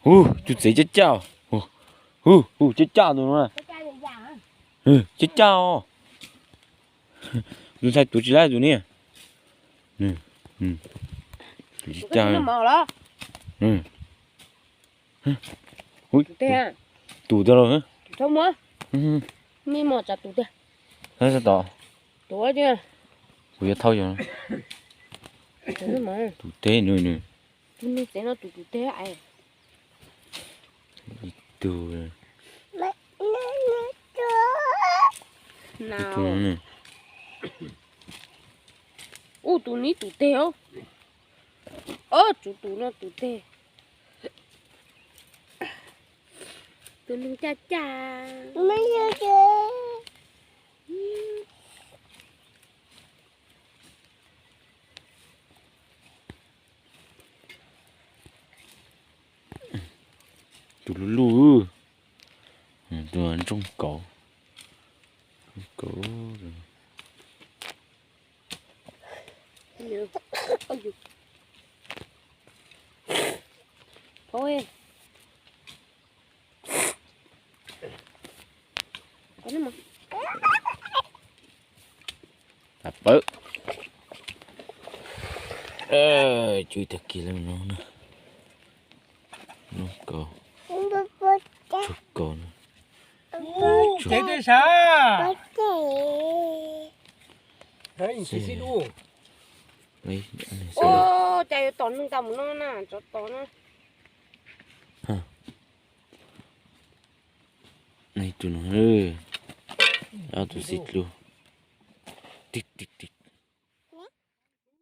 Hu, tus txiv caj caj. Hu, hu, caj caj tus no. Caj caj os. Tus ntxhais tus tsis laib tus ni. Tus caj caj. Tus tiag los. Mej mos tsam tus tiag. Tab tom. Tus tiag. Kuv yuav thauj yog. Tus teg nws nws. Tus neeg tsev no tus tus teg es. Ib tug. Ib tug no ne. Ub, tus nib tus teg os. Ob, tsum tus no tus teg. Tus neeg caj caj. Tus luj luj, tus ntsooj kauv, kauv. Pawg. Tsw tag kis li no na. Nub kaus, tsug kaus na. Tsev tej sav. Cas yuav tom neeg tau mus no na, tsov tom na. Tus no, ob tug xib dlub. Tig tig tig.